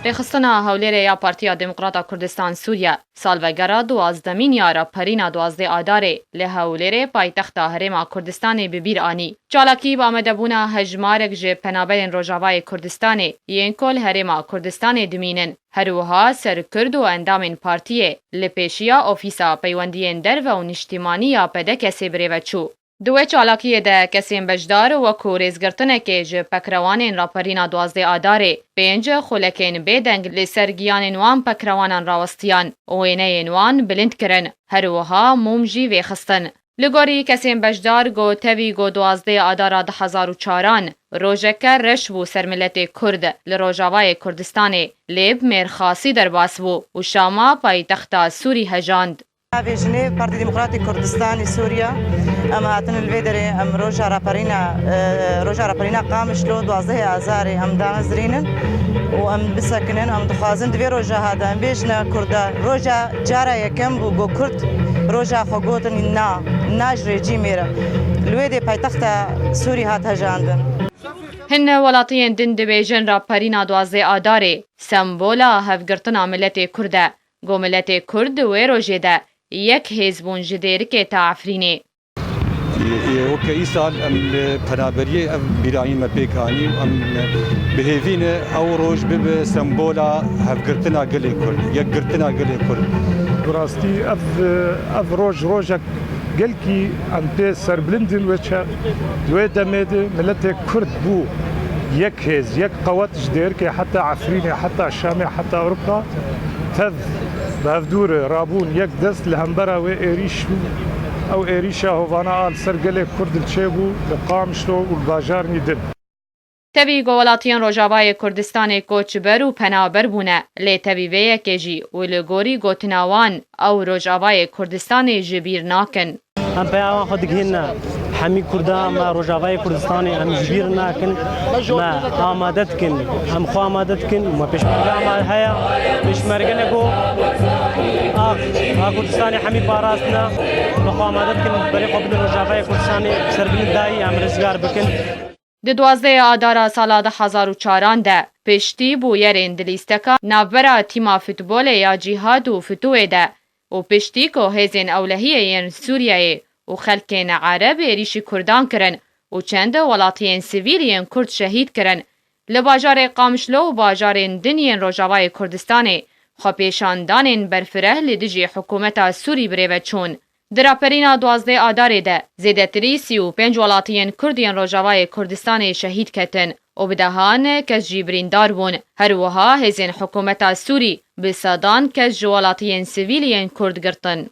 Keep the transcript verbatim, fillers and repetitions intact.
Rêxistina Hewlêrê ya Partiya Demokrata Kurdistan Sûriye salvegera duwazdemîn ya raperîna duwazdeh Adarê li Hewlêrê paytexta Herêma Kurdistanê bi bîr anî. Çalakî bi amadebûna hejmarek ji penaberên Rojavayê Kurdistanê yên ku li Herêma Kurdistanê dimînin, her wiha serkurd û endamên partiyê li pêşiya Ofîsa Peywendiyên Derve û Niştimanî ya P D K S'ê birêve çû. Di wê çalakiyê de kesên beşdar wekû rêzgirtinekê ji pekrewanên raperîna duwazdeh Adarê pênc xulekên bêdeng li ser giyanên wan pekrewanan rawestiyan û wêneyên wan bilind kirin, her wiha mûm jî vêxistin. Li gorî kesên beşdar got, tevî ku duwazdeh Adara du hezar û çaran rojeke reş bû ser miletê Kurd li Rojavayê Kurdistanê, lê bi mêrxasî derbas bû û Şama paytexta Sûrî hejand. Navê jinê Partî Demokratîk Kurdistanî Sûriye. Em hatin li vê derê, em roja raperîna, e, roja raperîna Qamişlo duwazdehê Azarê em danezrînin û em bisekinin. Em dixwazin di vê roja hada em bêjine Kurda. Roja cara yekem bû ku Kurd roja xwe gotin na, na ji rejîmê re. Li wê dê paytexta Sûrî hat hejandin. Hin welatiyên din dibêjin raperîna duwazdeh Adarê sembola hevgirtina miletê Kurd e. Ku miletê Kurd di wê rojê de yek hêz bûn ji Dêrikê ta Efrînê. Weke îsal em li penaberiyê ev bîranîn me pêk anî û em bi hêvî ne ew roj bibe sembola hevgirtina gelê Kurd, yekgirtina gelê Kurd. Bi rastî ev, ev roj rojek gelkî em pê serbilind in wê çax. Di wê demê de miletê Kurd bû yek hêz, yek qewet ji Dêrikê heta Efrînê, heta Şamê, heta Ewropa tev bi hevdû re rabûn yek dest li hembera wê êrîş û ew êrîşa hovana a li ser gelê Kurd li çêbû li Qamişlo û li bajarnî din. Tevî ku welatiyên Rojavayê Kurdistanê koçber û penaber bûne, lê tevî vê yekê jî û li gorî gotina wan ew Rojavayê Kurdistanê ji bîr nakin. Em peyawan xwe digihîne hemî Kurda me Rojavayê Kurdistanê em ji bîr nakin. Me amade dikin, em xwe amade dikin û me pêşmerge amade heye. Pêşmerge ne ku a, a Kurdistanê hemî parastine. Me xwe amade dikin, berê xwe bidin Rojavayê Kurdistanê, serbilind dayî em rizgar bikin. Di duwazdehê Adara sala du hezar û çaran de piştî bûyerên di lîsteka navbera tîma futbolê ya Cîhad û Fituwê de û piştî ku hêzên ewlehiyê yên Sûriyeyê û xelkên Ereb êrîşî Kurdan kirin û çend welatiyên sivîl yên Kurd şehîd kirin, li bajarê Qamişlo û bajarên din yên Rojavayê Kurdistanê xwepêşandanên berfireh li dijî hikûmeta Sûrî birêve çûn. Di raperîna duwazdeh Adarê de zêdetirî sî û pênc welatiyên Kurd yên Rojavayê Kurdistanê şehîd ketin û bi dehan kes jî birîndar bûn. Her wiha hêzên hikûmeta Sûrî bi sedan kes ji welatiyên sivîl yên Kurd girtin.